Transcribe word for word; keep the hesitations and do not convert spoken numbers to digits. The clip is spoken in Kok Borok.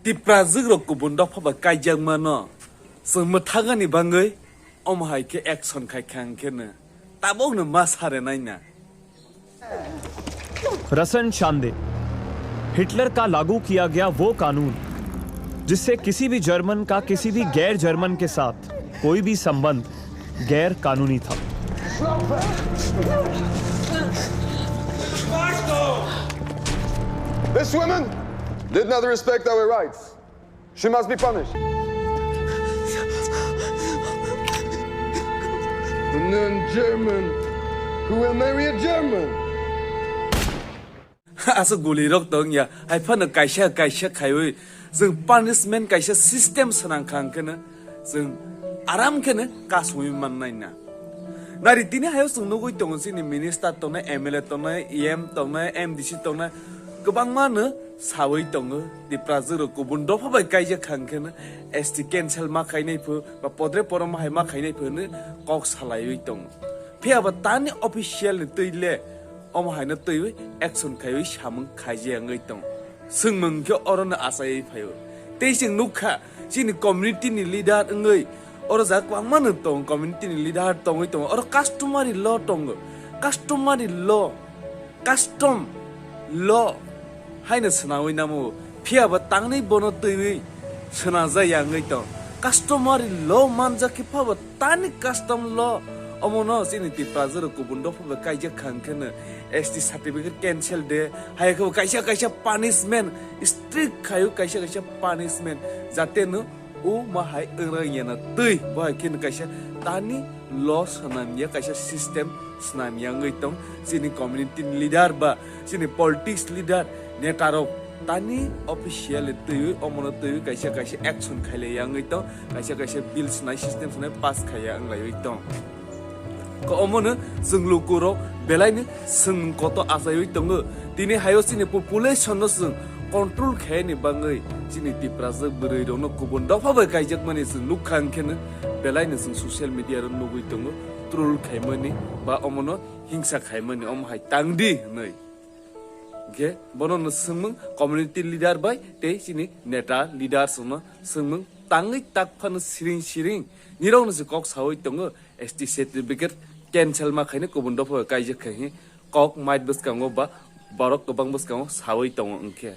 Tiprajwk rok kubun dopha bai kaijakmano chwng mwthagani bangwi omo hai khe action khai kha hwnkhe no tabukno ma sare naina. रसन शांदे। हिटलर का लागू किया गया वो कानून, जिससे किसी भी जर्मन का किसी भी गैर जर्मन के साथ कोई भी संबंध गैर कानूनी था। This woman did not respect our rights. She must be punished. A non-German who will marry a German. Aswk guli rok tong ya, hai phano kaisa kaisa khaiwi chwng punishment kaisa system swnang kha hwnkhe no chwng aram khe no kasungwi mannai na. Nari tini hayo chwng nugwi tongo chini minister tongnai, M L A tongnai, E M tongnai, M D C tongnai, kwbangma no sawi tongo Tiprajwk rok kubun dopha bai kaijak kha hwnkhe no S T cancel ma khainai pho ba podre poro ma hai ma khainai pho no kok salaiwi tongo. Phiya ba tani official ni twi le omo haino twiwi action khaiwi samung khaijak wngwi tongo. Swngmung khe oro no achaiwi phaio. Tei chwng nukha chini community ni leader wngwi oro jaga kwbangma no tongo, community ni leader tongwi tongo. Oro customary law tongo. Customary law, custom law haino swnamwi namo. Phiya ba tangni bono twiwi swnajak ya wngwi tong. Customary law manjak khe pha ba tani custom law omono chini Tiprajwk rok kubun dopha bai kaijak kha hwnkhe no S T certificate cancel de, hai khe bo kaisa kaisa punishment strict khaio, kaisa kaisa punishment jate no o ma hai wngrang yana twi bo hai khe no kaisa tani law swnam ya, kaisa system swnam ya wngwi tong. Chini community ni leader ba chini politics leader neta rok tani official twiwi omono twiwi kaisa kaisa action khailai ya wngwi tong, kaisa kaisa bill swnai system swnai pass khaiya wnglaiwi tong. Ko omono chwng lukurok belaino swngmung koto achaiwi tongo. Tini hayo chini population no chwng control khaini bangwi chini Tiprajwk bwrwi rokno kubun dopha bai kaijakmani chwng nukha hwnkhe no belaino chwng social media ro nugwi tongo troll khaimani ba omono hingsa khaimani omo hai tangdi hwnwi. Hwnkhe bono no swngmung community leader bai tei chini neta leaders no swngmung tangwi tak phano siring siring nirok no se kok sawi tongo S T certificate cancel ma khaino kubun dopha bai kaijak khai kok mait bwskango ba borok kwbang bwskango sawi tongo hwnkhe.